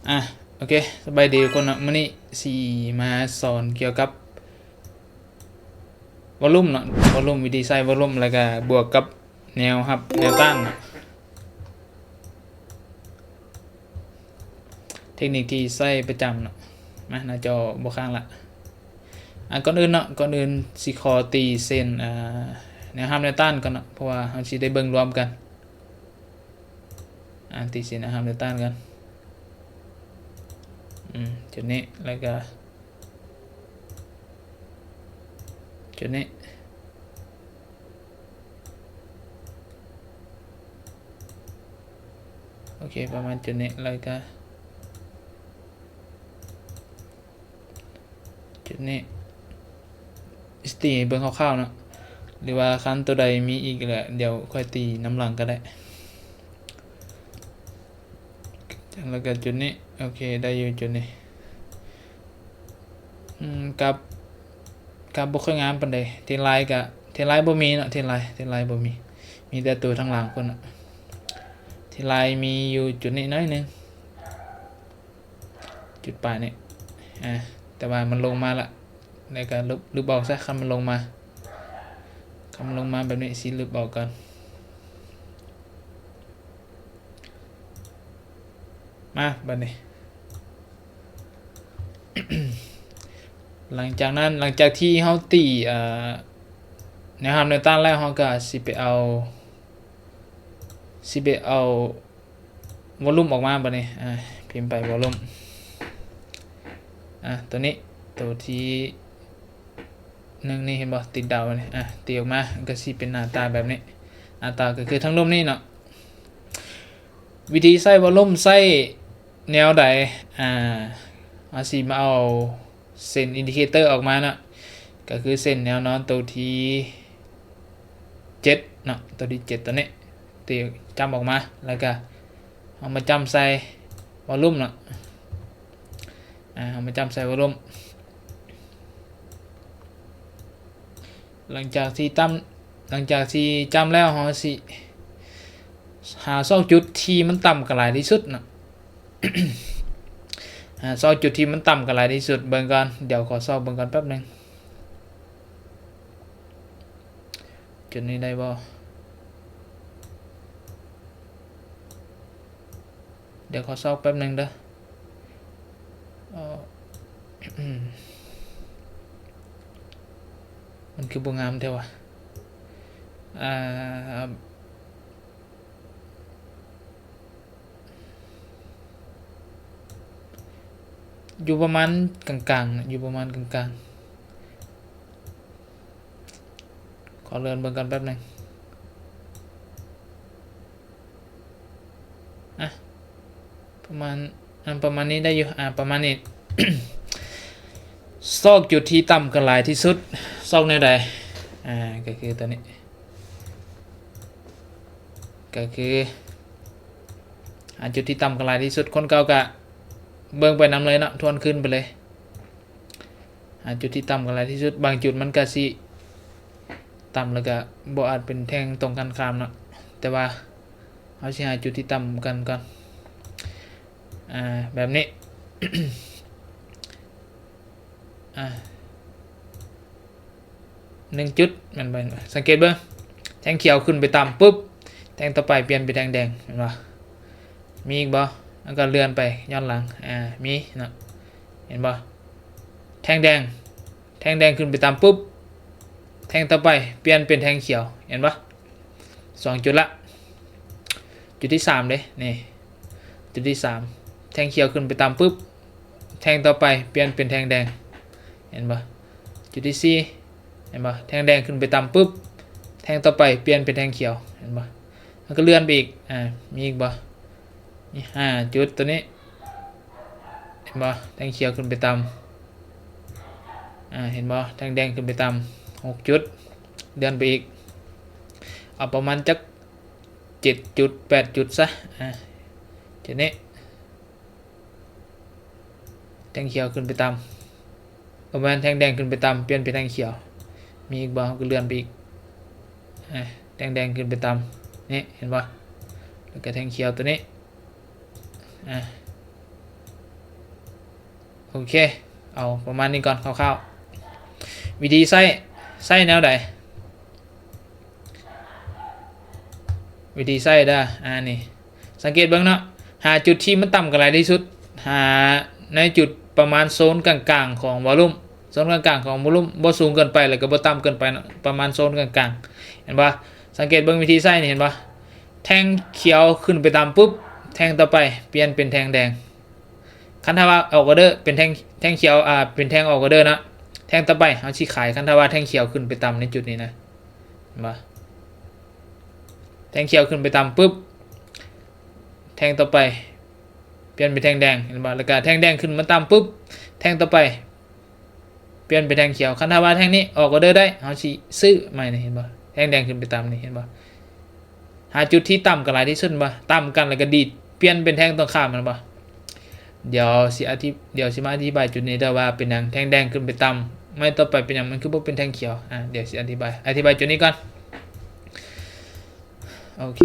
ອ່ະ ໂອເຄ ສະບາຍດີທຸກຄົນເນາະ. ມື້ນີ້ຊິມາສອນກ່ຽວກັບວອນລຸມເນາະ, ວອນລຸມ, ວິທີໃຊ້ວອນລຸມ ແລ້ວກະບວກກັບແນວຮັບແນວຕ້ານເນາະ. ເທັກນິກທີ່ໃຊ້ປະຈຳເນາະ. ມາ ໜ້າຈໍບໍ່ຄ້າງລະ. ອ່າ ກ່ອນອື່ນເນາະ, ກ່ອນອື່ນຊິຂໍຕີເສັ້ນ ອ່າ ແນວຮັບແນວຕ້ານກ່ອນເນາະ, ເພາະວ່າເຮົາຊິໄດ້ເບິ່ງລວມກັນ. ອ່າ ຕີເສັ້ນແນວຮັບແນວຕ້ານກ່ອນ. ອືມ ຈຸດນີ້ ແລ້ວກະຈຸດນີ້. ໂອເຄ ປະມານຈຸດນີ້ ແລ້ວກະຈຸດນີ້. ຊິຕີໃຫ້ເບິ່ງຄ່າວໆເນາະ, ຫຼືວ່າຄັນໂຕໃດມີອີກແລ້ວ ດຽວຄ່ອຍຕີນຳຫຼັງກໍໄດ້. ແລ້ວກໍຈຸດນີ້ ໂອເຄ ໄດ້ຢູ່ຈຸດນີ້. ອືມ ກັບ ກັບບໍ່ຄ່ອຍງາມປານໃດ. ເທຣນລາຍກະ ເທຣນລາຍບໍ່ມີເນາະ, ເທຣນລາຍ ເທຣນລາຍບໍ່ມີ, ມີແຕ່ໂຕທາງຫຼັງພຸ້ນນະ. ເທຣນລາຍມີຢູ່ຈຸດນີ້ໜ້ອຍໜຶ່ງ ຈຸດປາຍນີ້ ອ່າ ແຕ່ວ່າມັນລົງມາລະ ແລ້ວກໍລຶບ ລຶບອອກຊະ. ຄັນມັນລົງມາ ຄັນມັນລົງມາແບບນີ້ ຊິລຶບອອກກ່ອນ. ມາ ບັດນີ້ ຫຼັງຈາກນັ້ນ ຫຼັງຈາກທີ່ເຮົາຕີ ເອີ ແນວຮັບແນວຕ້ານແລ້ວ ເຮົາກໍຊິໄປເອົາ ຊິໄປເອົາ ວອນລຸມອອກມາບັດນີ້. ອ່າ ພິມໄປວອນລຸມ. ອ່າ ໂຕນີ້ ໂຕທີ່ໜຶ່ງນີ້ ເຫັນບໍ່ ຕິດດາວນີ້. ອ່າ ຕີອອກມາ ມັນກໍຊິເປັນໜ້າຕາແບບນີ້. ໜ້າຕາກໍຄືທາງລຸ່ມນີ້ເນາະ. ວິທີໃຊ້ວອນລຸມໃຊ້ແນວໃດ? ອ່າ ເຮົາຊິມາເອົາ ເສັ້ນອິນດິເຄເຕີອອກມາເນາະ, ກໍຄືເສັ້ນແນວນອນໂຕທີເຈັດເນາະ, ໂຕທີເຈັດໂຕນີ້ ທີ່ຈ້ຳອອກມາ, ແລ້ວກະເຮົາມາຈ້ຳໃສ່ວອນລຸມເນາະ. ອ່າ ເຮົາມາຈ້ຳໃສ່ວອນລຸມ. ຫຼັງຈາກທີ່ຕ້ຳ ຫຼັງຈາກທີ່ຈ້ຳແລ້ວ ເຮົາຊິຫາຊອກຈຸດທີ່ມັນຕ່ຳກັນຫຼາຍທີ່ສຸດເນາະ. ຫາຊອກຈຸດທີ່ມັນຕ່ຳກັນຫຼາຍທີ່ສຸດ. ເບິ່ງກ່ອນ, ດຽວຂໍຊອກເບິ່ງກ່ອນແປັບໜຶ່ງ. ຈຸດນີ້ໄດ້ບໍ່? ດຽວຂໍຊອກແປັບໜຶ່ງເດີ. ເອີ ມັນຄືບໍ່ງາມແທ້ວະ? ອ່າ ຢູ່ປະມານກາງໆ ຢູ່ປະມານກາງໆ. ຂໍເລື່ອນເບິ່ງກ່ອນແປັບໜຶ່ງ. ອ່ະ ປະມານ ອ່ະ ປະມານນີ້ໄດ້ຢູ່. ອ່ະ ປະມານນີ້. ຊອກຈຸດທີ່ຕ່ຳກັນຫຼາຍທີ່ສຸດ ຊອກແນວໃດ? ອ່າ ກໍຄືຕົວນີ້ ກໍຄື ອ່າ ຈຸດທີ່ຕ່ຳກັນຫຼາຍທີ່ສຸດ. ຄົນເກົ່າກະເບິ່ງໄປນຳເລີຍເນາະ, ທວນຄືນໄປເລີຍ. ຫາຈຸດທີ່ຕ່ຳກັນຫຼາຍທີ່ສຸດ. ບາງຈຸດມັນກະຊິຕ່ຳ ແລ້ວກະບໍ່ອາດເປັນແທ່ງຕົງກັນຂ້າມເນາະ, ແຕ່ວ່າເຮົາຊິຫາຈຸດທີ່ຕ່ຳກັນກ່ອນ. ອ່າ ແບບນີ້ ອ່າ ໜຶ່ງຈຸດ ແມ່ນບໍ່? ສັງເກດເບິ່ງ ແທ່ງຂຽວຂຶ້ນໄປຕ່ຳປຶບ ແທ່ງຕໍ່ໄປປ່ຽນເປັນແທ່ງແດງ ແມ່ນບໍ່? ມີອີກບໍ່? ແລ້ວກໍເລື່ອນໄປຍ້ອນຫຼັງ. ອ່າ ມີເນາະ ເຫັນບໍ່? ແທ່ງແດງ ແທ່ງແດງຂຶ້ນໄປຕ່ຳປຶບ ແທ່ງຕໍ່ໄປປ່ຽນເປັນແທ່ງຂຽວ ເຫັນບໍ່? ສອງຈຸດລະ. ຈຸດທີສາມເດ້ ນີ້ ຈຸດທີສາມ ແທ່ງຂຽວຂຶ້ນໄປຕ່ຳປຶບ ແທ່ງຕໍ່ໄປປ່ຽນເປັນແທ່ງແດງ ເຫັນບໍ່? ຈຸດທີສີ່ ເຫັນບໍ່? ແທ່ງແດງຂຶ້ນໄປຕ່ຳປຶບ ແທ່ງຕໍ່ໄປປ່ຽນເປັນແທ່ງຂຽວ ເຫັນບໍ່? ແລ້ວກໍເລື່ອນໄປອີກ. ອ່າ ມີອີກບໍ່? ມີຫ້າຈຸດຕົວນີ້ ເຫັນບໍ່? ແທ່ງຂຽວຂຶ້ນໄປຕ່ຳ ອ່າ ເຫັນບໍ່? ແທ່ງແດງຂຶ້ນໄປຕ່ຳ ຫົກຈຸດ. ເລື່ອນໄປອີກ ເອົາປະມານຈັກເຈັດຈຸດ ແປດຈຸດຊະ. ອ່າ ຈຸດນີ້ ແທ່ງຂຽວຂຶ້ນໄປຕ່ຳ ປະມານແທ່ງແດງຂຶ້ນໄປຕ່ຳ ປ່ຽນເປັນແທ່ງຂຽວ. ມີອີກບໍ່? ເຮົາກໍເລື່ອນໄປອີກ ອ່າ ແທ່ງແດງຂຶ້ນໄປຕ່ຳ ນີ້ ເຫັນບໍ່? ແລ້ວກໍແທ່ງຂຽວຕົວນີ້ ອ່າ ໂອເຄ ເອົາປະມານນີ້ກ່ອນ ຄ່າວໆ. ວິທີໃຊ້ ໃຊ້ແນວໃດ? ວິທີໃຊ້ເດີ ອາ ນີ້ ສັງເກດເບິ່ງເນາະ ຫາຈຸດທີ່ມັນຕ່ຳກັນຫຼາຍທີ່ສຸດ ຫາໃນຈຸດປະມານໂຊນກາງໆຂອງວອລຸມ ໂຊນກາງໆຂອງວອລຸມ ບໍ່ສູງເກີນໄປ ແລ້ວກໍບໍ່ຕ່ຳເກີນໄປເນາະ ປະມານໂຊນກາງໆ ເຫັນບໍ່? ສັງເກດເບິ່ງວິທີໃຊ້ນີ້ ເຫັນບໍ່? ແທ່ງຂຽວຂຶ້ນໄປຕ່ຳປຶບ ແທ່ງຕໍ່ໄປປ່ຽນເປັນແທ່ງແດງ. ຄັນຖ້າວ່າອອກອໍເດີເປັນແທ່ງ ແທ່ງຂຽວ ອາ ເປັນແທ່ງອອກອໍເດີເນາະ ແທ່ງຕໍ່ໄປເຮົາຊິຂາຍ ຄັນຖ້າວ່າແທ່ງຂຽວຂຶ້ນໄປຕ່ຳໃນຈຸດນີ້ນະ ເຫັນບໍ່? ແທ່ງຂຽວຂຶ້ນໄປຕ່ຳປຶບ ແທ່ງຕໍ່ໄປປ່ຽນເປັນແທ່ງແດງ ເຫັນບໍ່? ແລ້ວກະແທ່ງແດງຂຶ້ນມາຕ່ຳປຶບ ແທ່ງຕໍ່ໄປປ່ຽນເປັນແທ່ງຂຽວ. ຄັນຖ້າວ່າແທ່ງນີ້ອອກອໍເດີໄດ້ ເຮົາຊິຊື້ໃໝ່ນີ້ ເຫັນບໍ່? ແທ່ງແດງຂຶ້ນໄປຕ່ຳນີ້ ເຫັນບໍ່? ຫາຈຸດທີ່ຕ່ຳກັນຫຼາຍທີ່ສຸດ ເຫັນບໍ່? ຕ່ຳກັນແລ້ວກໍດີດປ່ຽນເປັນແທ່ງຕົງຂ້າມ ແມ່ນບໍ່? ດຽວຊິອະທິ ດຽວຊິມາອະທິບາຍຈຸດນີ້ເດີວ່າເປັນຫຍັງແທ່ງແດງຂຶ້ນໄປຕ່ຳ ໄມ້ຕໍ່ໄປເປັນຫຍັງມັນຄືບໍ່ເປັນແທ່ງຂຽວ. ອາ ດຽວຊິອະທິບາຍ ອະທິບາຍຈຸດນີ້ກ່ອນ. ໂອເຄ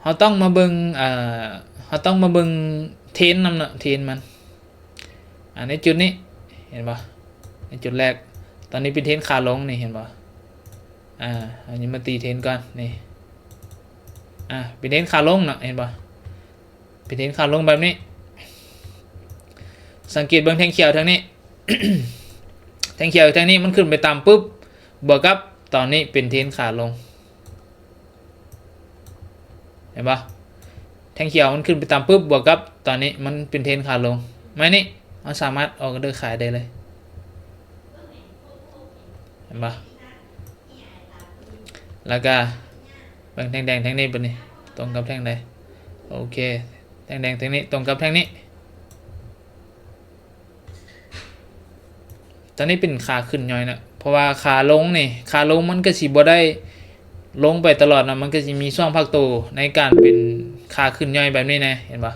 ເຮົາຕ້ອງມາເບິ່ງ ເອີ ເຮົາຕ້ອງມາເບິ່ງເທຣນນຳເນາະ ເທຣນມັນ. ອາ ໃນຈຸດນີ້ ເຫັນບໍ່? ໃນຈຸດແລກ ຕອນນີ້ເປັນເທຣນຂາລົງນີ້ ເຫັນບໍ່? ອາ ອັນນີ້ມາຕີເທຣນກ່ອນນີ້ ອາ ເປັນເທຣນຂາລົງເນາະ ເຫັນບໍ່? ເປັນເທຣນຂາລົງແບບນີ້. ສັງເກດເບິ່ງແທ່ງຂຽວທາງນີ້ ແທ່ງຂຽວທາງນີ້ມັນຂຶ້ນໄປຕ່ຳປຶບ ບວກກັບຕອນນີ້ເປັນເທຣນຂາລົງ ເຫັນບໍ່? ແທ່ງຂຽວມັນຂຶ້ນໄປຕ່ຳປຶບ ບວກກັບຕອນນີ້ມັນເປັນເທຣນຂາລົງ ໄມ້ນີ້ເຮົາສາມາດອອກອໍເດີຂາຍໄດ້ເລີຍ ເຫັນບໍ່? ແລ້ວກະເບິ່ງແທ່ງແດງແທ່ງນີ້ ບັດນີ້ຕົງກັບແທ່ງໃດ? ໂອເຄ ແທ່ງແດງແທ່ງນີ້ຕົງກັບແທ່ງນີ້. ຕອນນີ້ເປັນຂາຂຶ້ນຍ່ອຍນະ ເພາະວ່າຂາລົງນີ້ ຂາລົງມັນກໍຊິບໍ່ໄດ້ລົງໄປຕະຫຼອດນະ ມັນກໍຊິມີຊ່ວງພັກໂຕໃນການເປັນຂາຂຶ້ນຍ່ອຍແບບນີ້ນະ ເຫັນບໍ່?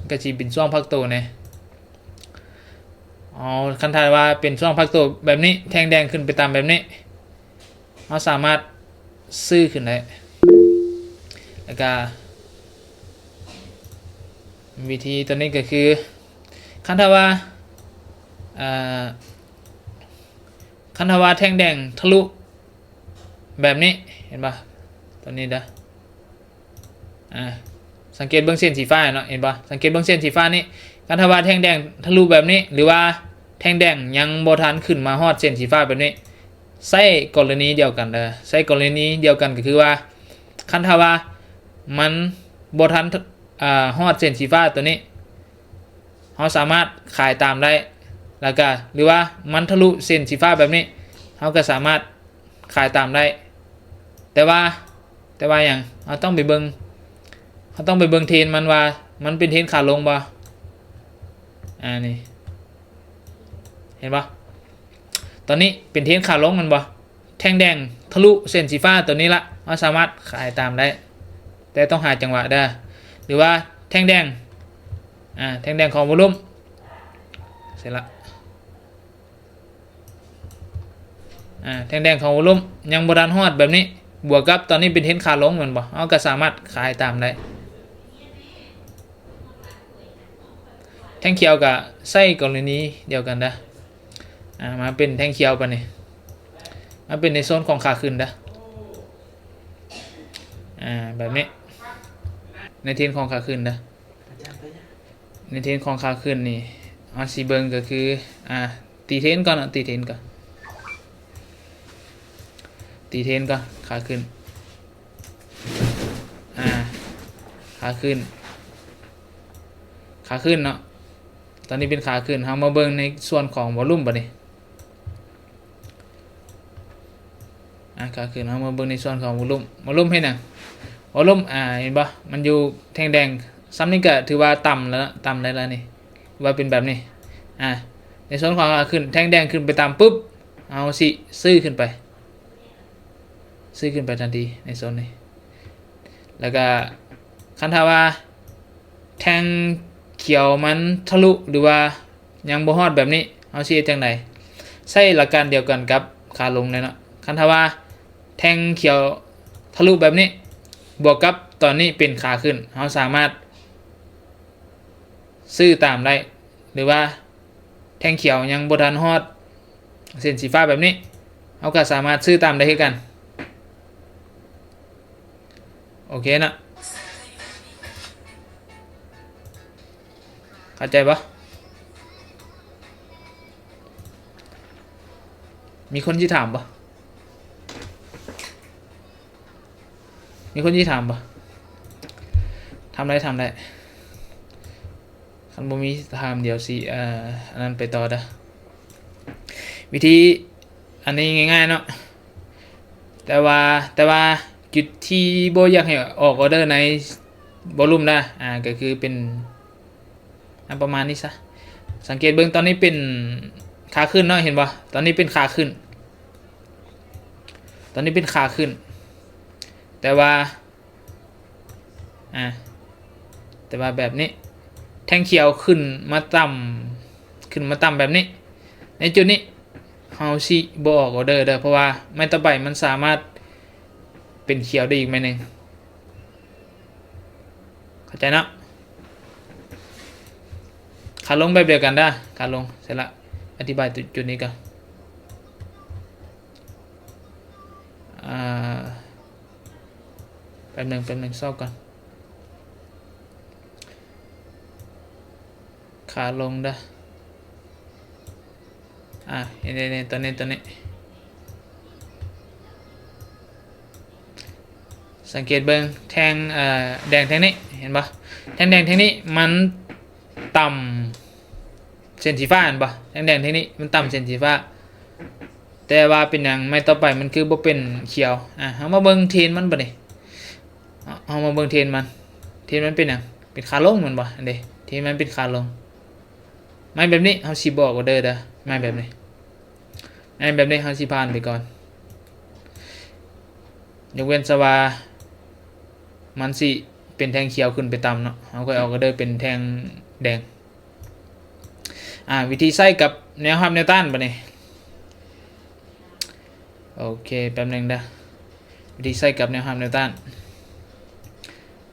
ກໍຊິເປັນຊ່ວງພັກໂຕແດ່. ເອົາ ຄັນຖ້າວ່າເປັນຊ່ວງພັກໂຕແບບນີ້ ແທ່ງແດງຂຶ້ນໄປຕາມແບບນີ້ ເຮົາສາມາດຊື້ຂຶ້ນໄດ້ ແລ້ວກະວິທີຕົວນີ້ກໍຄື ຄັນຖ້າວ່າ ເອີ ຄັນຖ້າວ່າແທ່ງແດງທະລຸແບບນີ້ ເຫັນບໍ່? ຕົວນີ້ເດີ ອາ ສັງເກດເບິ່ງເສັ້ນສີຟ້າເນາະ ເຫັນບໍ່? ສັງເກດເບິ່ງເສັ້ນສີຟ້ານີ້ ຄັນຖ້າວ່າແທ່ງແດງທະລຸແບບນີ້ ຫຼືວ່າແທ່ງແດງຍັງບໍ່ທັນຂຶ້ນມາຮອດເສັ້ນສີຟ້າແບບນີ້ ໃຊ້ກໍລະນີດຽວກັນເດີ ໃຊ້ກໍລະນີດຽວກັນ ກໍຄືວ່າ ຄັນຖ້າວ່າມັນບໍ່ທັນ ອາ ຮອດເສັ້ນສີຟ້າຕົວນີ້ ເຮົາສາມາດຂາຍຕາມໄດ້ ແລ້ວກະ ຫຼືວ່າມັນທະລຸເສັ້ນສີຟ້າແບບນີ້ ເຮົາກໍສາມາດຂາຍຕາມໄດ້ ແຕ່ວ່າ ແຕ່ວ່າຫຍັງ? ເຮົາຕ້ອງໄປເບິ່ງ ເຮົາຕ້ອງໄປເບິ່ງເທຣນມັນວ່າ ມັນເປັນເທຣນຂາລົງບໍ່? ອາ ນີ້ ເຫັນບໍ່? ຕອນນີ້ເປັນເທຣນຂາລົງແມ່ນບໍ່? ແທ່ງແດງທະລຸເສັ້ນສີຟ້າຕົວນີ້ລະ ເຮົາສາມາດຂາຍຕາມໄດ້ ແຕ່ຕ້ອງຫາຈັງຫວະເດີ ຫຼືວ່າແທ່ງແດງ ອາ ແທ່ງແດງຂອງວອລຸມ ເສັດລະ ອາ ແທ່ງແດງຂອງວອລຸມຍັງບໍ່ທັນຮອດແບບນີ້ ບວກກັບຕອນນີ້ເປັນເທຣນຂາລົງແມ່ນບໍ່? ເຮົາກໍສາມາດຂາຍຕາມໄດ້. ແທ່ງຂຽວກໍໃຊ້ກໍລະນີດຽວກັນເດີ ອາ ມາເປັນແທ່ງຂຽວປານນີ້ ມາເປັນໃນໂຊນຂອງຂາຂຶ້ນເດີ ອາ ແບບນີ້ ໃນເທຣນຂອງຂາຂຶ້ນເດີ ໃນເທຣນຂອງຂາຂຶ້ນນີ້ ເຮົາຊິເບິ່ງກໍຄື ອາ ຕີເທຣນກ່ອນເນາະ ຕີເທຣນກ່ອນ ຕີເທຣນກ່ອນ ຂາຂຶ້ນ ອາ ຂາຂຶ້ນ ຂາຂຶ້ນເນາະ ຕອນນີ້ເປັນຂາຂຶ້ນ ເຮົາມາເບິ່ງໃນສ່ວນຂອງວອລຸມບັດນີ້ ອາ ຂາຂຶ້ນ ເຮົາມາເບິ່ງໃນສ່ວນຂອງວອລຸມ ວອລຸມເຮັດຫຍັງ? ວອລຸມ ອາ ເຫັນບໍ່? ມັນຢູ່ແທ່ງແດງ ສ່ຳນີ້ກໍຖືວ່າຕ່ຳແລ້ວເນາະ ຕ່ຳໄດ້ແລ້ວນີ້ ວ່າເປັນແບບນີ້ ອາ ໃນສ່ວນຂອງຂາຂຶ້ນ ແທ່ງແດງຂຶ້ນໄປຕ່ຳປຶບ ເຮົາຊິຊື້ຂຶ້ນໄປ ຊື້ຂຶ້ນໄປທັນທີໃນໂຊນນີ້ ແລ້ວກະຄັນຖ້າວ່າແທ່ງຂຽວມັນທະລຸ ຫຼືວ່າຍັງບໍ່ຮອດແບບນີ້ ເຮົາຊິເຮັດຈັ່ງໃດ? ໃຊ້ຫຼັກການດຽວກັນກັບຂາລົງເລີຍເນາະ ຄັນຖ້າວ່າແທ່ງຂຽວທະລຸແບບນີ້ ບວກກັບຕອນນີ້ເປັນຂາຂຶ້ນ ເຮົາສາມາດ ຊື້ຕາມໄດ້ ຫຼືວ່າແທ່ງຂຽວຍັງບໍ່ທັນຮອດເສັ້ນສີຟ້າແບບນີ້ ເຮົາກໍສາມາດຊື້ຕາມໄດ້ຄືກັນ. ໂອເຄເນາະ ເຂົ້າໃຈບໍ່? ມີຄົນຊິຖາມບໍ່? ມີຄົນຊິຖາມບໍ່? ຖາມໄດ້ ຖາມໄດ້. ຄັນບໍ່ມີ ຖາມ ດຽວຊິ ເອີ ອັນນັ້ນໄປຕໍ່ເດີ. ວິທີອັນນີ້ງ່າຍໆເນາະ ແຕ່ວ່າ ແຕ່ວ່າຈຸດທີ່ບໍ່ຢາກໃຫ້ອອກອອເດີໃນວໍລຸມນະ ອ່າ ກໍຄືເປັນ ອ່າ ປະມານນີ້ຊະ. ສັງເກດເບິ່ງ ຕອນນີ້ເປັນຂາຂຶ້ນເນາະ ເຫັນບໍ່? ຕອນນີ້ເປັນຂາຂຶ້ນ ຕອນນີ້ເປັນຂາຂຶ້ນ ແຕ່ວ່າ ອ່າ ແຕ່ວ່າແບບນີ້ ແທ່ງຂຽວຂຶ້ນມາຕ່ຳ ຂຶ້ນມາຕ່ຳແບບນີ້ ໃນຈຸດນີ້ເຮົາຊິບໍ່ອອກອອເດີເດີ ເພາະວ່າໄມ້ຕໍ່ໄປມັນສາມາດເປັນຂຽວໄດ້ອີກໄມ້ໜຶ່ງ. ເຂົ້າໃຈເນາະ? ຂາລົງແບບດຽວກັນເດີ ຂາລົງ. ເສັດລະ ອະທິບາຍຈຸດນີ້ກ່ອນ. ອ່າ ແປັບໜຶ່ງ ແປັບໜຶ່ງ ຊອກກ່ອນ. ຂາລົງເດີ. ອ່າ ເຫັນ ເຫັນ ເຫັນ ຕົວນີ້ ຕົວນີ້ ສັງເກດເບິ່ງ ແທ່ງ ເອີ ແດງແທ່ງນີ້ ເຫັນບໍ່? ແທ່ງແດງແທ່ງນີ້ມັນຕ່ຳເສັ້ນສີຟ້າ ເຫັນບໍ່? ແທ່ງແດງແທ່ງນີ້ມັນຕ່ຳເສັ້ນສີຟ້າ ແຕ່ວ່າເປັນຫຍັງໄມ້ຕໍ່ໄປມັນຄືບໍ່ເປັນຂຽວ? ອ່າ ເຮົາມາເບິ່ງເທຣນມັນບາດນີ້ ເຮົາມາເບິ່ງເທຣນມັນ ເທຣນມັນເປັນຫຍັງ? ເປັນຂາລົງແມ່ນບໍ່? ອັນເດ ເທຣນມັນເປັນຂາລົງ. ໄມ້ແບບນີ້ເຮົາຊິບໍ່ອອກອອເດີເດີ ໄມ້ແບບນີ້ ໄມ້ແບບນີ້ເຮົາຊິຜ່ານໄປກ່ອນ ຍົກເວັ້ນຊະວ່າມັນຊິເປັນແທ່ງຂຽວຂຶ້ນໄປຕ່ຳເນາະ ເຮົາຄ່ອຍອອກອອເດີເປັນແທ່ງແດງ. ອ່າ ວິທີໃຊ້ກັບແນວຮັບແນວຕ້ານບາດນີ້. ໂອເຄ ແປັບໜຶ່ງເດີ ວິທີໃຊ້ກັບແນວຮັບແນວຕ້ານ.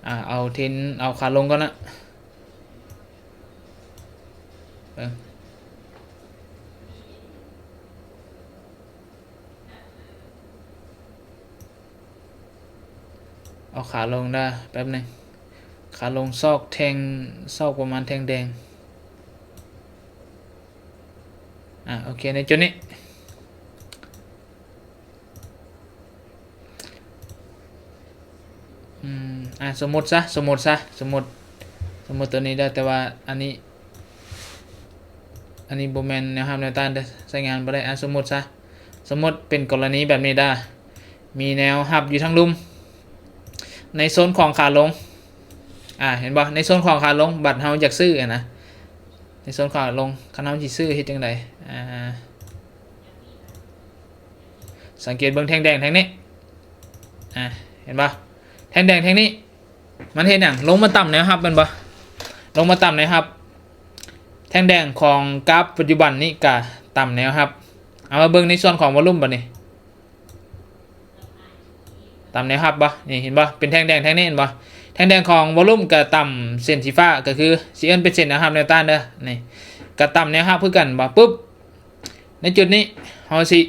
ອ່າ ເອົາເທຣນ ເອົາຂາລົງກ່ອນນະ ເບິ່ງ. ເອົາຂາລົງເດີ ແປັບໜຶ່ງ ຂາລົງ ຊອກແທ່ງ ຊອກປະມານແທ່ງແດງ. ອ່າ ໂອເຄ ໃນຈຸດນີ້ ອືມ ອ່າ ສົມມຸດຊະ ສົມມຸດຊະ ສົມມຸດ ສົມມຸດຕົວນີ້ເດີ ແຕ່ວ່າອັນນີ້ ອັນນີ້ບໍ່ແມ່ນແນວຮັບແນວຕ້ານເດີ ໃຊ້ງານບໍ່ໄດ້. ອ່າ ສົມມຸດຊະ ສົມມຸດເປັນກໍລະນີແບບນີ້ດາ ມີແນວຮັບຢູ່ທາງລຸ່ມ ໃນໂຊນຂອງຂາລົງ. ອ່າ ເຫັນບໍ່? ໃນໂຊນຂອງຂາລົງ ບັດເຮົາຢາກຊື້ຫັ້ນນະ ໃນໂຊນຂາລົງ ຄັນເຮົາຊິຊື້ເຮັດຈັ່ງໃດ? ອ່າ ສັງເກດເບິ່ງແທ່ງແດງແທ່ງນີ້ ອ່າ ເຫັນບໍ່? ແທ່ງແດງແທ່ງນີ້ ມັນເຮັດຫຍັງ? ລົງມາຕ່ຳແນວຮັບແມ່ນບໍ່? ລົງມາຕ່ຳແນວຮັບ ແທ່ງແດງຂອງກາຟປັດຈຸບັນນີ້ກະຕ່ຳແນວຮັບ. ເອົາມາເບິ່ງໃນສ່ວນຂອງວໍລຸມບາດນີ້ ຕ່ຳແນວຮັບບໍ່? ນີ້ເຫັນບໍ່? ເປັນແທ່ງແດງແທ່ງນີ້ເຫັນບໍ່? ແທ່ງແດງຂອງວໍລຸມກະຕ່ຳເສັ້ນສີຟ້າ ກະຄືຊິເອີ້ນເປັນເສັ້ນແນວຮັບແນວຕ້ານເດີ ນີ້ກະຕ່ຳແນວຮັບຄືກັນບໍ່? ປຶບ ໃນຈຸດນີ້ເຮົາຊິ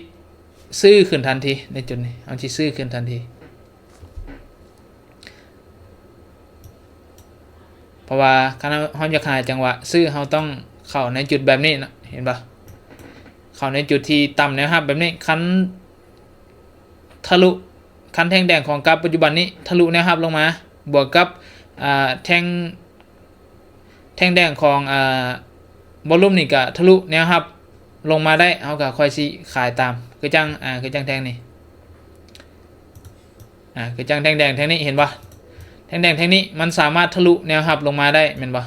ຊື້ຂຶ້ນທັນທີ ໃນຈຸດນີ້ເຮົາຊິຊື້ຂຶ້ນທັນທີ. ເພາະວ່າຄັນເຮົາ ເຮົາຢາກຫາຈັງຫວະຊື້ ເຮົາຕ້ອງເຂົ້າໃນຈຸດແບບນີ້ເນາະ ເຫັນບໍ່? ເຂົ້າໃນຈຸດທີ່ຕ່ຳແນວຮັບແບບນີ້ ຄັນທະລຸ ຄັນແທ່ງແດງຂອງກາຟປັດຈຸບັນນີ້ທະລຸແນວຮັບລົງມາ ບວກກັບ ອ່າ ແທ່ງ ແທ່ງແດງຂອງ ອ່າ ວໍລຸມນີ້ກະທະລຸແນວຮັບລົງມາໄດ້ ເຮົາກະຄ່ອຍຊິຂາຍຕາມ ຄືຈັ່ງ ອ່າ ຄືຈັ່ງແທ່ງນີ້ ອ່າ ຄືຈັ່ງແທ່ງແດງແທ່ງນີ້ ເຫັນບໍ່? ແທ່ງແດງແທ່ງນີ້ມັນສາມາດທະລຸແນວຮັບລົງມາໄດ້ແມ່ນບໍ່?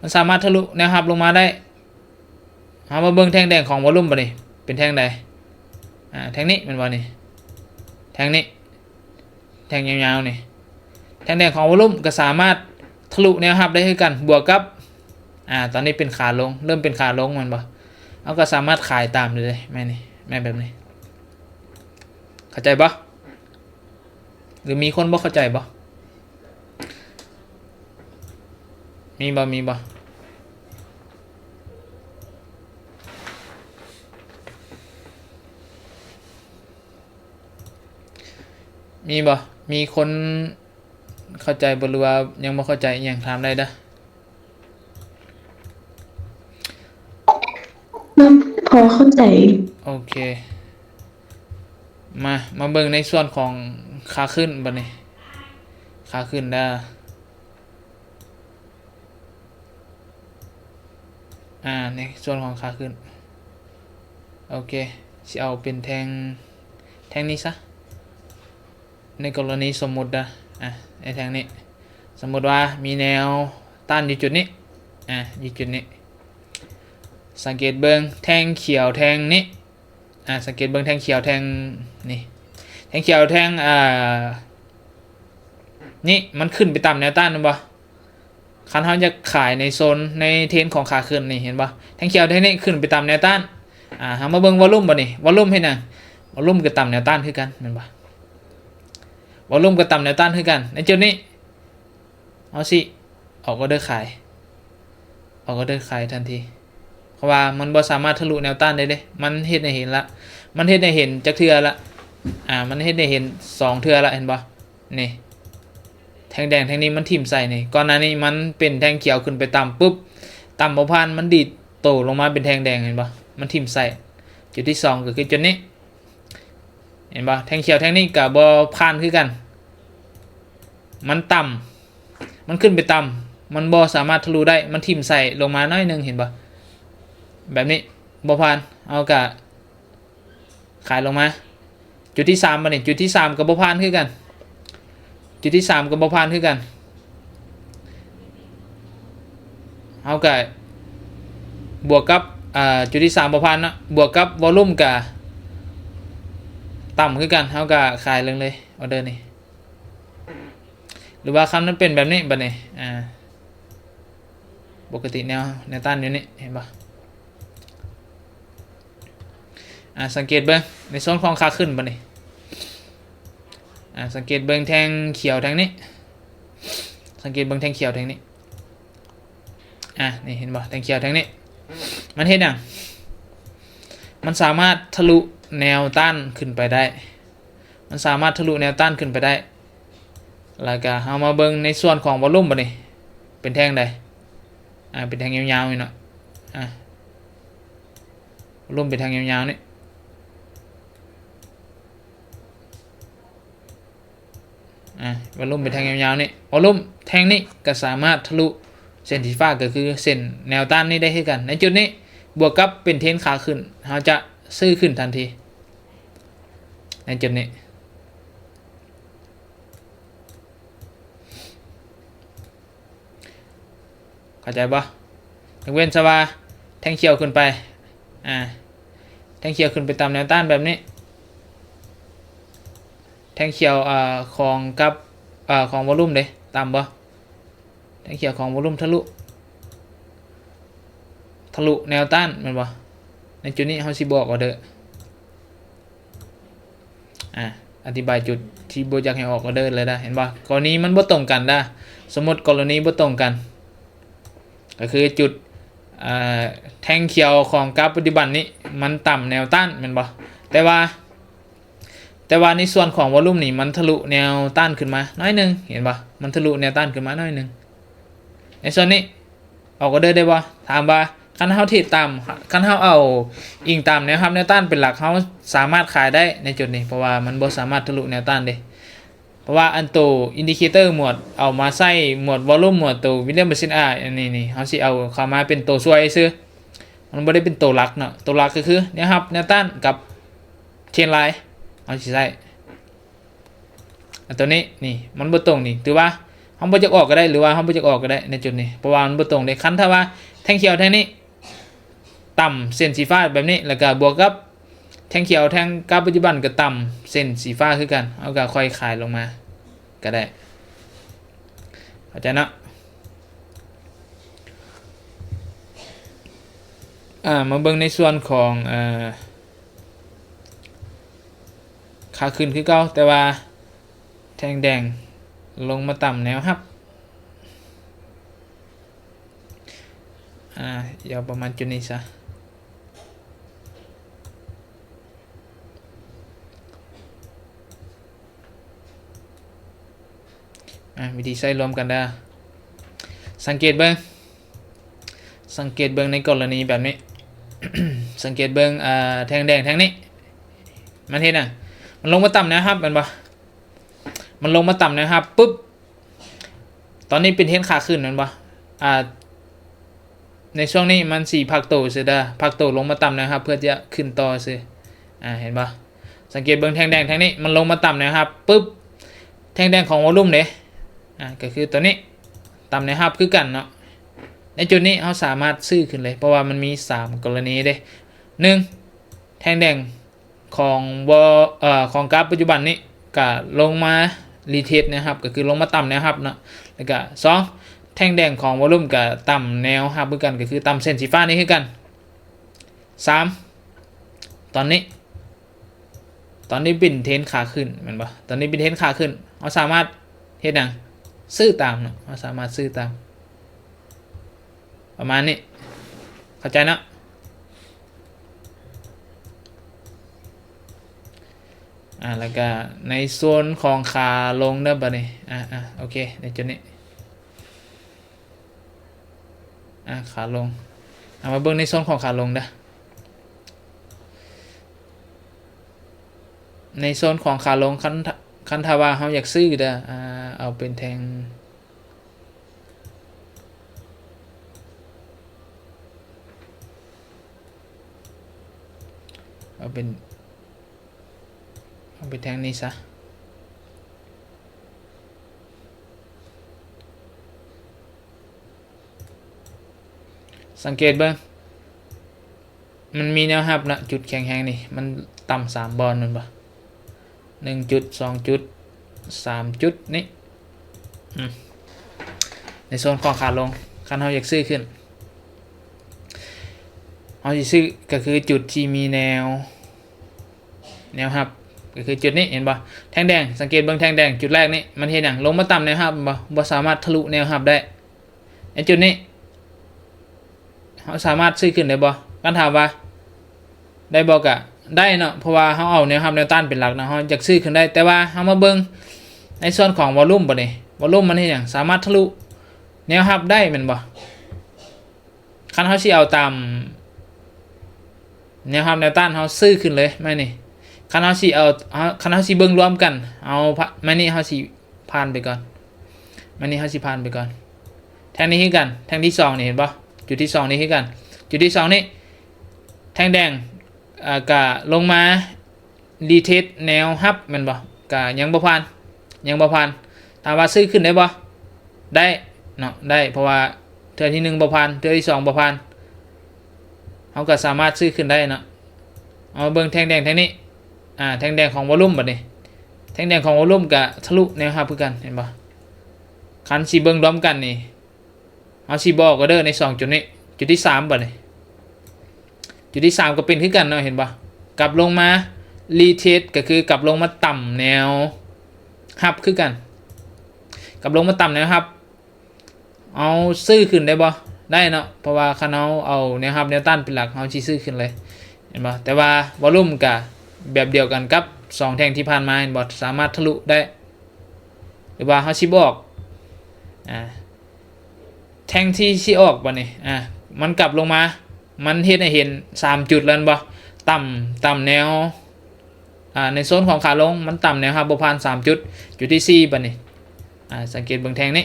ມັນສາມາດທະລຸແນວຮັບລົງມາໄດ້. ເຮົາມາເບິ່ງແທ່ງແດງຂອງວໍລຸມບາດນີ້ ເປັນແທ່ງໃດ? ອ່າ ແທ່ງນີ້ແມ່ນບໍ່ນີ້? ແທ່ງນີ້ ແທ່ງຍາວໆນີ້ ແທ່ງແດງຂອງວໍລຸມກໍສາມາດທະລຸແນວຮັບໄດ້ຄືກັນ ບວກກັບ ອ່າ ຕອນນີ້ເປັນຂາລົງ ເລີ່ມເປັນຂາລົງແມ່ນບໍ່? ເຮົາກໍສາມາດຂາຍຕາມໄດ້ເລີຍ ແມ່ນນີ້ ແມ່ນແບບນີ້ ເຂົ້າໃຈບໍ່? ຫຼືມີຄົນບໍ່ເຂົ້າໃຈບໍ່? ມີບໍ່? ມີບໍ່? ມີບໍ່? ມີຄົນເຂົ້າໃຈບໍ່ ຫຼືວ່າຍັງບໍ່ເຂົ້າໃຈອີ່ຫຍັງ ຖາມໄດ້ເດີ້. ພໍເຂົ້າໃຈ. ໂອເຄ ມາ ມາເບິ່ງໃນສ່ວນຂອງຂາຂຶ້ນບັດນີ້ ຂາຂຶ້ນເດີ້. ອາ ໃນສ່ວນຂອງຂາຂຶ້ນ ໂອເຄ ຊິເອົາເປັນແທ່ງ ແທ່ງນີ້ຊະ ໃນກໍລະນີສົມມຸດນະ ອາ ໃນແທ່ງນີ້ ສົມມຸດວ່າມີແນວຕ້ານຢູ່ຈຸດນີ້ ອາ ຢູ່ຈຸດນີ້ ສັງເກດເບິ່ງແທ່ງຂຽວແທ່ງນີ້ ອາ ສັງເກດເບິ່ງແທ່ງຂຽວແທ່ງນີ້ ແທ່ງຂຽວແທ່ງ ອາ ນີ້ ມັນຂຶ້ນໄປຕາມແນວຕ້ານແມ່ນບໍ່? ຄັນເຮົາຢາກຂາຍໃນໂຊນ ໃນເທຣນຂອງຂາຂຶ້ນນີ້ ເຫັນບໍ່? ແທ່ງຂຽວແທ່ງນີ້ຂຶ້ນໄປຕາມແນວຕ້ານ ອາ ເຮົາມາເບິ່ງວອລຸມບັດນີ້ ວອລຸມເຮັດຫຍັງ? ວອລຸມກໍຕາມແນວຕ້ານຄືກັນແມ່ນບໍ່? ວອລຸມກໍຕາມແນວຕ້ານຄືກັນ ໃນຈຸດນີ້ ເຮົາຊິອອກອໍເດີຂາຍ ອອກອໍເດີຂາຍທັນທີ ເພາະວ່າມັນບໍ່ສາມາດທະລຸແນວຕ້ານໄດ້ເດ້ ມັນເຮັດໃຫ້ເຫັນລະ ມັນເຮັດໃຫ້ເຫັນຈັກເທື່ອລະ ອາ ມັນເຮັດໃຫ້ເຫັນສອງເທື່ອລະ ເຫັນບໍ່? ນີ້ ແທ່ງແດງແທ່ງນີ້ມັນຖິ້ມໃສ່ນີ້ ກ່ອນໜ້ານີ້ມັນເປັນແທ່ງຂຽວຂຶ້ນໄປຕ່ຳປຶບ ຕ່ຳບໍ່ຜ່ານ ມັນດີດໂຕລົງມາເປັນແທ່ງແດງ ເຫັນບໍ່? ມັນຖິ້ມໃສ່ ຈຸດທີສອງກໍຄືຈຸດນີ້ ເຫັນບໍ່? ແທ່ງຂຽວແທ່ງນີ້ກໍບໍ່ຜ່ານຄືກັນ ມັນຕ່ຳ ມັນຂຶ້ນໄປຕ່ຳ ມັນບໍ່ສາມາດທະລຸໄດ້ ມັນຖິ້ມໃສ່ລົງມາໜ້ອຍໜຶ່ງ ເຫັນບໍ່? ແບບນີ້ບໍ່ຜ່ານ ເຮົາກໍຂາຍລົງມາ ຈຸດທີສາມບັດນີ້ ຈຸດທີສາມກໍບໍ່ຜ່ານຄືກັນ ຈຸດທີສາມກໍບໍ່ຜ່ານຄືກັນ ເຮົາກໍບວກກັບ ອາ ຈຸດທີສາມບໍ່ຜ່ານເນາະ ບວກກັບວອລຸມກໍຕ່ຳຄືກັນ ເຮົາກໍຂາຍລົງເລີຍອໍເດີນີ້ ຫຼືວ່າຄັນມັນເປັນແບບນີ້ບັດນີ້ ອາ ປົກກະຕິແນວ ແນວຕ້ານຢູ່ນີ້ ເຫັນບໍ່? ອາ ສັງເກດເບິ່ງໃນໂຊນຂອງຂາຂຶ້ນບັດນີ້ ອາ ສັງເກດເບິ່ງແທ່ງຂຽວແທ່ງນີ້ ສັງເກດເບິ່ງແທ່ງຂຽວແທ່ງນີ້ ອາ ນີ້ເຫັນບໍ່? ແທ່ງຂຽວແທ່ງນີ້ ມັນເຮັດຫຍັງ? ມັນສາມາດທະລຸແນວຕ້ານຂຶ້ນໄປໄດ້ ມັນສາມາດທະລຸແນວຕ້ານຂຶ້ນໄປໄດ້ ແລ້ວກະເຮົາມາເບິ່ງໃນສ່ວນຂອງວອລຸມບັດນີ້ ເປັນແທ່ງໃດ? ອາ ເປັນແທ່ງຍາວໆນີ້ເນາະ ອາ ວອລຸມເປັນແທ່ງຍາວໆນີ້ ອາ ວອລຸມເປັນແທ່ງຍາວໆນີ້ ວອລຸມແທ່ງນີ້ກໍສາມາດທະລຸເສັ້ນສີຟ້າ ກໍຄືເສັ້ນແນວຕ້ານນີ້ໄດ້ຄືກັນ ໃນຈຸດນີ້ ບວກກັບເປັນເທຣນຂາຂຶ້ນ ເຮົາຈະຊື້ຂຶ້ນທັນທີ ໃນຈຸດນີ້ ເຂົ້າໃຈບໍ່? ຍົກເວັ້ນຊະວ່າແທ່ງຂຽວຂຶ້ນໄປ ອາ ແທ່ງຂຽວຂຶ້ນໄປຕາມແນວຕ້ານແບບນີ້ ແທ່ງຂຽວ ອາ ຂອງກັບ ອາ ຂອງວອລຸມເດ້ ຕ່ຳບໍ່? ແທ່ງຂຽວຂອງວອລຸມທະລຸ ທະລຸແນວຕ້ານແມ່ນບໍ່? ໃນຈຸດນີ້ເຮົາຊິບໍ່ອອກອໍເດີ ອາ ອະທິບາຍຈຸດທີ່ບໍ່ຢາກໃຫ້ອອກອໍເດີເລີຍນະ ເຫັນບໍ່? ກໍລະນີມັນບໍ່ຕົງກັນນະ ສົມມຸດກໍລະນີບໍ່ຕົງກັນ ກໍຄືຈຸດ ອາ ແທ່ງຂຽວຂອງກາຟປັດຈຸບັນນີ້ ມັນຕ່ຳແນວຕ້ານແມ່ນບໍ່? ແຕ່ວ່າ ແຕ່ວ່າໃນສ່ວນຂອງວອລຸມນີ້ ມັນທະລຸແນວຕ້ານຂຶ້ນມາໜ້ອຍໜຶ່ງ ເຫັນບໍ່? ມັນທະລຸແນວຕ້ານຂຶ້ນມາໜ້ອຍໜຶ່ງ ໃນສ່ວນນີ້ ອອກອໍເດີໄດ້ບໍ່? ຖາມວ່າຄັນເຮົາເທຣດຕາມ ຄັນເຮົາເອົາອີງຕາມແນວຮັບແນວຕ້ານເປັນຫຼັກ ເຮົາສາມາດຂາຍໄດ້ໃນຈຸດນີ້ ເພາະວ່າມັນບໍ່ສາມາດທະລຸແນວຕ້ານເດ້ ເພາະວ່າອັນໂຕອິນດິເຄເຕີໝວດເອົາມາໃຊ້ ໝວດວອລຸມ ໝວດໂຕວິລຽມເປີເຊັນອາ ອັນນີ້ນີ້ ເຮົາຊິເອົາເຂົ້າມາເປັນໂຕຊ່ວຍຊື່ ມັນບໍ່ໄດ້ເປັນໂຕຫຼັກເນາະ ໂຕຫຼັກກໍຄືແນວຮັບແນວຕ້ານກັບເທຣນລາຍ ເຮົາຊິໃຊ້ ອັນໂຕນີ້ນີ້ມັນບໍ່ຕົງນີ້ ຖືວ່າເຮົາບໍ່ຢາກອອກກໍໄດ້ ຫຼືວ່າເຮົາບໍ່ຢາກອອກກໍໄດ້ໃນຈຸດນີ້ ເພາະວ່າມັນບໍ່ຕົງເດ້ ຄັນຖ້າວ່າແທ່ງຂຽວແທ່ງນີ້ຕ່ຳເສັ້ນສີຟ້າແບບນີ້ ແລ້ວກໍບວກກັບແທ່ງຂຽວແທ່ງກາຟປັດຈຸບັນກໍຕ່ຳເສັ້ນສີຟ້າຄືກັນ ເຮົາກໍຄ່ອຍຂາຍລົງມາກໍໄດ້ ເຂົ້າໃຈເນາະ ອາ ມາເບິ່ງໃນສ່ວນຂອງ ເອີ ຂາຂຶ້ນຄືເກົ່າ ແຕ່ວ່າແທ່ງແດງລົງມາຕາມແນວຮັບ ອາ ເອົາປະມານຈຸດນີ້ຊະ ອ ວິທີໃຊ້ລວມກັນເດີ. ສັງເກດເບິ່ງ ສັງເກດເບິ່ງໃນກໍລະນີແບບນີ້ ສັງເກດເບິ່ງ ເອີ ແທ່ງແດງແທ່ງນີ້ ມັນເຮັດຫຍັງ? ມັນລົງມາຕຳແນວຮັບແມ່ນບໍ່? ມັນລົງມາຕຳແນວຮັບປຶບ ຕອນນີ້ເປັນເທຣນຂາຂຶ້ນແມ່ນບໍ່? ອາ ໃນຊ່ວງນີ້ມັນຊິພັກໂຕຊື່ເດີ ພັກໂຕລົງມາຕຳແນວຮັບເພື່ອຈະຂຶ້ນຕໍ່ຊື່. ອາ ເຫັນບໍ່? ສັງເກດເບິ່ງແທ່ງແດງແທ່ງນີ້ ມັນລົງມາຕຳແນວຮັບປຶບ ແທ່ງແດງຂອງວອລຸມເດ້ ອາ ກໍຄືຕົວນີ້ ຕຳແນວຮັບຄືກັນເນາະ. ໃນຈຸດນີ້ເຮົາສາມາດຊື້ຂຶ້ນເລີຍ ເພາະວ່າມັນມີສາມກໍລະນີເດ້ ໜຶ່ງ ແທ່ງແດງ ຂອງວໍ ເອີ ຂອງກາຟປັດຈຸບັນນີ້ກະລົງມາຣີເທສແນວຮັບ ກໍຄືລົງມາຕຳແນວຮັບເນາະ. ແລ້ວກະສອງ ແທ່ງແດງຂອງວອລຸມກະຕຳແນວຮັບຄືກັນ ກໍຄືຕຳເສັ້ນສີຟ້ານີ້ຄືກັນ. ສາມ ຕອນນີ້ ຕອນນີ້ເປັນເທຣນຂາຂຶ້ນແມ່ນບໍ່? ຕອນນີ້ເປັນເທຣນຂາຂຶ້ນ ເຮົາສາມາດເຮັດຫຍັງ? ຊື້ຕາມເນາະ ເຮົາສາມາດຊື້ຕາມ ປະມານນີ້ ເຂົ້າໃຈເນາະ. ອາ ແລ້ວກະໃນໂຊນຂອງຂາລົງເດີບາດນີ້ ອາ ອາ ໂອເຄ ໃນຈຸດນີ້ ອາ ຂາລົງ ເອົາມາເບິ່ງໃນໂຊນຂອງຂາລົງເດີ ໃນໂຊນຂອງຂາລົງ ຄັນ ຄັນຖ້າວ່າເຮົາຢາກຊື້ເດີ ອາ ເອົາເປັນແທ່ງ ເອົາເປັນ ເອົາເປັນແທ່ງນີ້ຊະ. ສັງເກດເບິ່ງ ມັນມີແນວຮັບນະ ຈຸດແຂງແຮງນີ້ ມັນຕ່ຳສາມບ່ອນແມ່ນບໍ່? ໜຶ່ງຈຸດ ສອງຈຸດ ສາມຈຸດນີ້ ອືມ ໃນໂຊນຂອງຂາລົງ ຄັນເຮົາຢາກຊື້ຂຶ້ນ ເຮົາຊິຊື້ກໍຄືຈຸດທີ່ມີແນວ ແນວຮັບ ກໍຄືຈຸດນີ້ ເຫັນບໍ່? ແທ່ງແດງ ສັງເກດເບິ່ງແທ່ງແດງຈຸດແລກນີ້ ມັນເຮັດຫຍັງ? ລົງມາຕຳແນວຮັບແມ່ນບໍ່? ບໍ່ສາມາດທະລຸແນວຮັບໄດ້. ໃນຈຸດນີ້ ເຮົາສາມາດຊື້ຂຶ້ນໄດ້ບໍ່? ຄັນຖາມວ່າໄດ້ບໍ່ ກະໄດ້ເນາະ ເພາະວ່າເຮົາເອົາແນວຮັບແນວຕ້ານເປັນຫຼັກເນາະ ເຮົາຢາກຊື້ຂຶ້ນໄດ້. ແຕ່ວ່າເຮົາມາເບິ່ງໃນສ່ວນຂອງວອລຸມບາດນີ້ ວອລຸມມັນເຮັດຫຍັງ? ສາມາດທະລຸແນວຮັບໄດ້ແມ່ນບໍ່? ຄັນເຮົາຊິເອົາຕາມແນວຮັບແນວຕ້ານ ເຮົາຊື້ຂຶ້ນເລີຍ ໄມ້ນີ້. ຄັນເຮົາຊິເອົາ ເຮົາ ຄັນເຮົາຊິເບິ່ງລວມກັນ ເອົາ ໄມ້ນີ້ເຮົາຊິຜ່ານໄປກ່ອນ ໄມ້ນີ້ເຮົາຊິຜ່ານໄປກ່ອນ. ແທ່ງນີ້ຄືກັນ ແທ່ງທີສອງນີ້ ເຫັນບໍ່? ຈຸດທີສອງນີ້ຄືກັນ ຈຸດທີສອງນີ້ ແທ່ງແດງ ເອີ ກະລົງມາ retest ແນວຮັບແມ່ນບໍ່? ກະຍັງບໍ່ຜ່ານ ຍັງບໍ່ຜ່ານ. ຖາມວ່າຊື້ຂຶ້ນໄດ້ບໍ່? ໄດ້ເນາະ ໄດ້ ເພາະວ່າເທື່ອທີໜຶ່ງບໍ່ຜ່ານ ເທື່ອທີສອງບໍ່ຜ່ານ ເຮົາກະສາມາດຊື້ຂຶ້ນໄດ້ເນາະ. ເອົາເບິ່ງແທ່ງແດງແທ່ງນີ້ ອາ ແທ່ງແດງຂອງວອລຸມບາດນີ້ ແທ່ງແດງຂອງວອລຸມກະທະລຸແນວຮັບຄືກັນ ເຫັນບໍ່? ຄັນຊິເບິ່ງລວມກັນນີ້ ເຮົາຊິບອກກໍເດີ ໃນສອງຈຸດນີ້ ຈຸດທີສາມບາດນີ້ ຈຸດທີສາມກໍເປັນຄືກັນເນາະ ເຫັນບໍ່? ກັບລົງມາ retest ກໍຄືກັບລົງມາຕຳແນວຮັບຄືກັນ ກັບລົງມາຕຳແນວຮັບ. ເອົາ ຊື້ຂຶ້ນໄດ້ບໍ່? ໄດ້ເນາະ ເພາະວ່າຄັນເຮົາເອົາແນວຮັບແນວຕ້ານເປັນຫຼັກ ເຮົາຊິຊື້ຂຶ້ນເລີຍ ເຫັນບໍ່? ແຕ່ວ່າວອລຸມກະແບບດຽວກັນກັບສອງແທ່ງທີ່ຜ່ານມາ ເຫັນບໍ່? ສາມາດທະລຸໄດ້ ຫຼືວ່າເຮົາຊິບອກ ອາ ແທ່ງທີ່ຊິອອກບາດນີ້ ອາ ມັນກັບລົງມາ ມັນເຮັດໃຫ້ເຫັນສາມຈຸດແລ້ວແມ່ນບໍ່? ຕຳ ຕຳແນວ ອາ ໃນໂຊນຂອງຂາລົງ ມັນຕຳແນວຮັບບໍ່ຜ່ານສາມຈຸດ ຈຸດທີສີ່ບາດນີ້ ອາ ສັງເກດເບິ່ງແທ່ງນີ້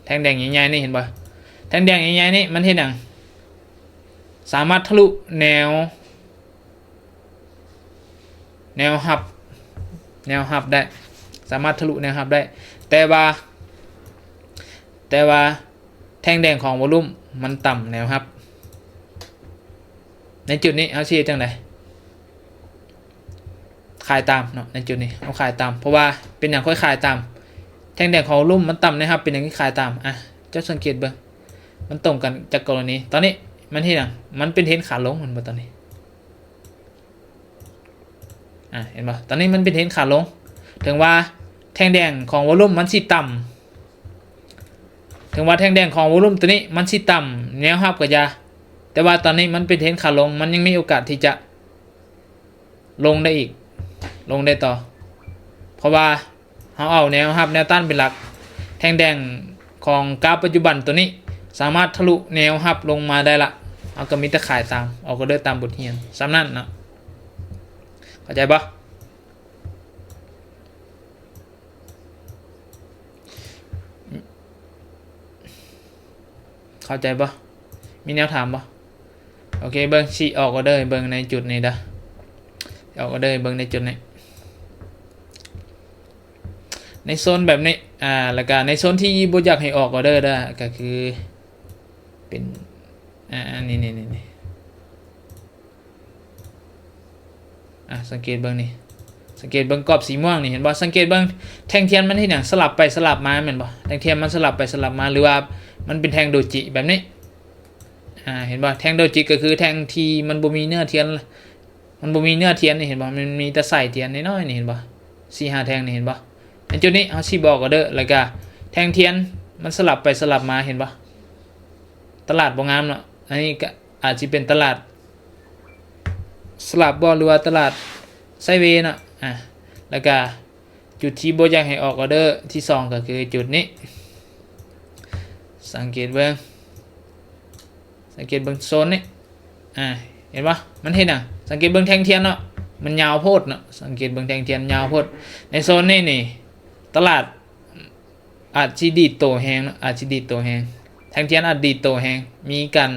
ແທ່ງແດງໃຫຍ່ໆນີ້ ເຫັນບໍ່? ແທ່ງແດງໃຫຍ່ໆນີ້ ມັນເຮັດຫຍັງ? ສາມາດທະລຸແນວ ແນວຮັບ ແນວຮັບໄດ້ ສາມາດທະລຸແນວຮັບໄດ້ ແຕ່ວ່າ ແຕ່ວ່າແທ່ງແດງຂອງວອລຸມມັນຕຳແນວຮັບ. ໃນຈຸດນີ້ເຮົາຊິເຮັດຈັ່ງໃດ? ຂາຍຕາມເນາະ ໃນຈຸດນີ້ເຮົາຂາຍຕາມ. ເພາະວ່າເປັນຫຍັງຂ້ອຍຂາຍຕາມ? ແທ່ງແດງຂອງວອລຸມມັນຕຳແນວຮັບ ເປັນຫຍັງຄືຂາຍຕາມ? ອາ ເຈົ້າສັງເກດເບິ່ງ ມັນຕົງກັນຈັກກໍລະນີ. ຕອນນີ້ມັນເຮັດຫຍັງ? ມັນເປັນເທຣນຂາລົງ ເຫັນບໍ່? ຕອນນີ້ ອາ ເຫັນບໍ່? ຕອນນີ້ມັນເປັນເທຣນຂາລົງ ເຖິງວ່າແທ່ງແດງຂອງວອລຸມມັນຊິຕ່ຳ ເຖິງວ່າແທ່ງແດງຂອງວອລຸມຕົວນີ້ມັນຊິຕ່ຳແນວຮັບກໍຢ່າ ແຕ່ວ່າຕອນນີ້ມັນເປັນເທຣນຂາລົງ ມັນຍັງມີໂອກາດທີ່ຈະລົງໄດ້ອີກ ລົງໄດ້ຕໍ່ ເພາະວ່າເຮົາເອົາແນວຮັບແນວຕ້ານເປັນຫຼັກ ແທ່ງແດງຂອງກາຟປັດຈຸບັນໂຕນີ້ ສາມາດທະລຸແນວຮັບລົງມາໄດ້ລະ ເຮົາກໍມີແຕ່ຂາຍຕາມ ອອກອອເດີຕາມບົດຮຽນ ສ່ຳນັ້ນເນາະ. ເຂົ້າໃຈບໍ່? ເຂົ້າໃຈບໍ່? ມີແນວຖາມບໍ່? ໂອເຄ ເບິ່ງ ຊິອອກອອເດີໃຫ້ເບິ່ງໃນຈຸດນີ້ເດີ ອອກອອເດີໃຫ້ເບິ່ງໃນຈຸດນີ້ ໃນໂຊນແບບນີ້ ອ່າ ແລ້ວກະໃນໂຊນທີ່ບໍ່ຢາກໃຫ້ອອກອອເດີເດີ ກະຄືເປັນ ອ່າ ນີ້ໆໆ ອ່າ ສັງເກດເບິ່ງນີ້ ສັງເກດເບິ່ງກອບສີມ່ວງນີ້ ເຫັນບໍ່? ສັງເກດເບິ່ງແທ່ງທຽນມັນເຮັດຫຍັງ? ສະຫຼັບໄປສະຫຼັບມາແມ່ນບໍ່? ແທ່ງທຽນມັນສະຫຼັບໄປສະຫຼັບມາ ຫຼືວ່າມັນເປັນແທ່ງໂດຈິແບບນີ້ ອ່າ ເຫັນບໍ່? ແທ່ງໂດຈິກໍຄືແທ່ງທີ່ມັນບໍ່ມີເນື້ອທຽນ ມັນບໍ່ມີເນື້ອທຽນນີ້ ເຫັນບໍ່? ມັນມີແຕ່ສາຍທຽນນ້ອຍໆນີ້ ເຫັນບໍ່? ສີ່ຫ້າແທ່ງນີ້ ເຫັນບໍ່? ໃນຈຸດນີ້ເຮົາຊິບອກອອເດີ ແລ້ວກະແທ່ງທຽນມັນສະຫຼັບໄປສະຫຼັບມາ ເຫັນບໍ່? ຕະຫຼາດບໍ່ງາມເນາະ ອັນນີ້ກະອາດຊິເປັນຕະຫຼາດສະຫຼັບບໍ່ ຫຼືວ່າຕະຫຼາດໄຊເວເນາະ ອ່າ ແລ້ວກະຈຸດທີ່ບໍ່ຢາກໃຫ້ອອກອອເດີທີສອງ ກໍຄືຈຸດນີ້ ສັງເກດເບິ່ງ ສັງເກດເບິ່ງໂຊນນີ້ ອ່າ ເຫັນບໍ່? ມັນເຮັດຫຍັງ? ສັງເກດເບິ່ງແທ່ງທຽນເນາະ ມັນຍາວໂພດເນາະ ສັງເກດເບິ່ງແທ່ງທຽນຍາວໂພດ ໃນໂຊນນີ້ນີ້ ຕະຫຼາດ ອາດຊິດີດໂຕແຮງເນາະ ອາດຊິດີດໂຕແຮງ ແທ່ງທຽນອາດດີດໂຕແຮງ ມີການ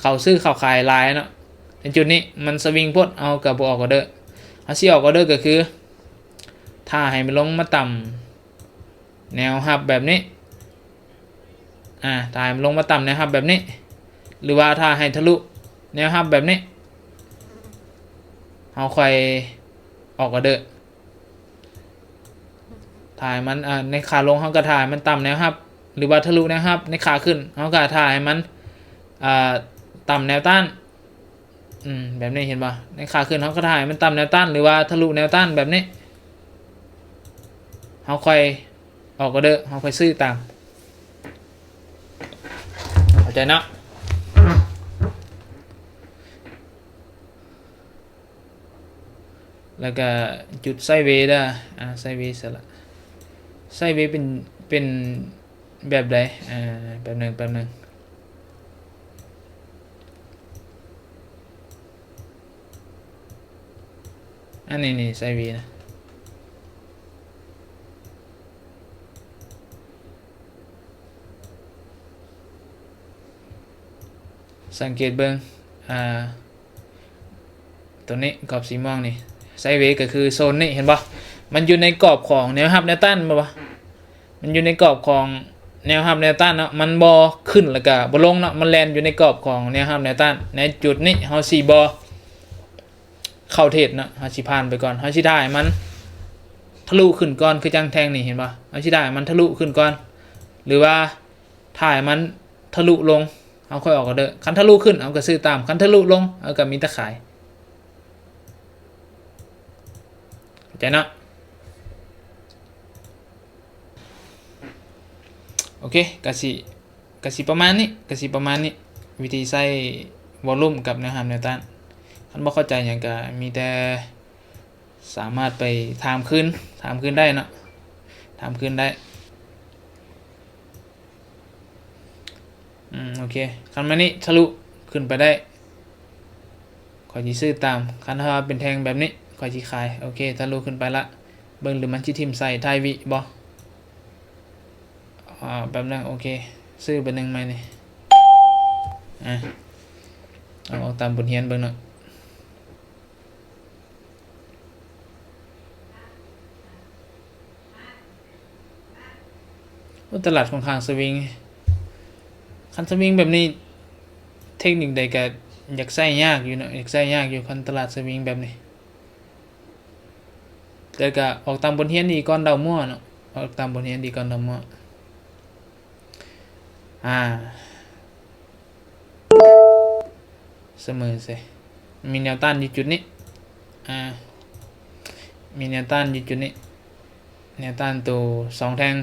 ເຂົ້າຊື້ເຂົ້າຂາຍຫຼາຍເນາະ ໃນຈຸດນີ້ມັນສະວິງໂພດ ເຮົາກໍບໍ່ອອກອອເດີ ເຮົາຊິອອກອອເດີກໍຄື ຖ້າໃຫ້ມັນລົງມາຕ່ຳແນວຮັບແບບນີ້ ອ່າ ຖ້າໃຫ້ມັນລົງມາຕ່ຳແນວຮັບແບບນີ້ ຫຼືວ່າຖ້າໃຫ້ທະລຸແນວຮັບແບບນີ້ ເຮົາຄ່ອຍອອກອອເດີ. ຖ້າໃຫ້ມັນ ອ່າ ໃນຂາລົງເຮົາກໍຖ້າໃຫ້ມັນຕ່ຳແນວຮັບ ຫຼືວ່າທະລຸແນວຮັບ ໃນຂາຂຶ້ນເຮົາກໍຖ້າໃຫ້ມັນ ອ່າ ຕ່ຳແນວຕ້ານ ອືມ ແບບນີ້ເຫັນບໍ່? ໃນຂາຂຶ້ນເຮົາກໍຖ້າໃຫ້ມັນຕ່ຳແນວຕ້ານ ຫຼືວ່າທະລຸແນວຕ້ານແບບນີ້ ເຮົາຄ່ອຍອອກອອເດີ ເຮົາຄ່ອຍຊື້ຕາມ ເຂົ້າໃຈເນາະ? ແລ້ວກະຈຸດໄຊເວເດີ ອ່າ ໄຊເວຊະລະ ໄຊເວເປັນ ເປັນແບບໃດ? ອ່າ ແປັບໜຶ່ງ ແປັບໜຶ່ງ ອັນນີ້ນີ້ ໄຊເວນະ ສັງເກດເບິ່ງ ອ່າ ໂຕນີ້ກອບສີມ່ວງນີ້ ໄຊເວກໍຄືໂຊນນີ້ ເຫັນບໍ່? ມັນຢູ່ໃນກອບຂອງແນວຮັບແນວຕ້ານ ແມ່ນບໍ່? ມັນຢູ່ໃນກອບຂອງແນວຮັບແນວຕ້ານເນາະ ມັນບໍ່ຂຶ້ນແລ້ວກະບໍ່ລົງເນາະ ມັນແລ່ນຢູ່ໃນກອບຂອງແນວຮັບແນວຕ້ານ. ໃນຈຸດນີ້ເຮົາຊິບໍ່ເຂົ້າເທຣດເນາະ ເຮົາຊິຜ່ານໄປກ່ອນ ເຮົາຊິຖ້າໃຫ້ມັນທະລຸຂຶ້ນກ່ອນ ຄືຈັ່ງແທ່ງນີ້ ເຫັນບໍ່? ເຮົາຊິຖ້າໃຫ້ມັນທະລຸຂຶ້ນກ່ອນ ຫຼືວ່າຖ້າໃຫ້ມັນທະລຸລົງ ເຮົາຄ່ອຍອອກອອເດີ ຄັນທະລຸຂຶ້ນເຮົາກໍຊື້ຕາມ ຄັນທະລຸລົງເຮົາກໍມີແຕ່ຂາຍ ເຂົ້າໃຈເນາະ? ໂອເຄ ກະຊິ ກະຊິປະມານນີ້ ກະຊິປະມານນີ້ ວິທີໃຊ້ວໍລຸ່ມກັບແນວຮັບແນວຕ້ານ. ຄັນບໍ່ເຂົ້າໃຈຫຍັງກະມີແຕ່ສາມາດໄປຖາມຄືນ ຖາມຄືນໄດ້ເນາະ ຖາມຄືນໄດ້. ອືມ ໂອເຄ ຄັນມານີ້ທະລຸຂຶ້ນໄປໄດ້ ຂ້ອຍຊິຊື້ຕາມ ຄັນຖ້າວ່າເປັນແທ່ງແບບນີ້ ຂ້ອຍຊິຂາຍ. ໂອເຄ ທະລຸຂຶ້ນໄປລະ ເບິ່ງ ຫຼືມັນຊິຖິ້ມໃສ່ທ້າຍວິບໍ່? ອ່າ ແປັບໜຶ່ງ ໂອເຄ ຊື້ໃບໜຶ່ງໃໝ່ນີ້ ອ່າ ເອົາອອກຕາມບົດຮຽນເບິ່ງເນາະ. ໂອ້ ຕະຫຼາດຂ້ອນຂ້າງສະວິງ ຄັນສະວິງແບບນີ້ ເທັກນິກໃດກະຢາກໃຊ້ຍາກຢູ່ເນາະ ຢາກໃຊ້ຍາກຢູ່ ຄັນຕະຫຼາດສະວິງແບບນີ້. ແຕ່ກະອອກຕາມບົດຮຽນດີກ່ອນເດົາມົ້ວເນາະ ອອກຕາມບົດຮຽນດີກ່ອນເດົາມົ້ວ. ອ່າ ສະເໝີໃສ່ ມີແນວຕ້ານຢູ່ຈຸດນີ້ ອ່າ ມີແນວຕ້ານຢູ່ຈຸດນີ້ ແນວຕ້ານໂຕສອງແທ່ງ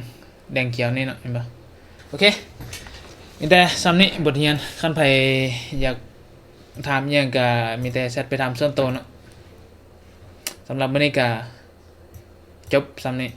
ແດງຂຽວນີ້ເນາະ ເຫັນບໍ່? ໂອເຄ ມີແຕ່ສ່ຳນີ້ບົດຮຽນ ຄັນໃຜຢາກຖາມຫຍັງກະມີແຕ່ແຊັດໄປຖາມສ່ວນໂຕເນາະ. ສຳລັບມື້ນີ້ກະຈົບສ່ຳນີ້.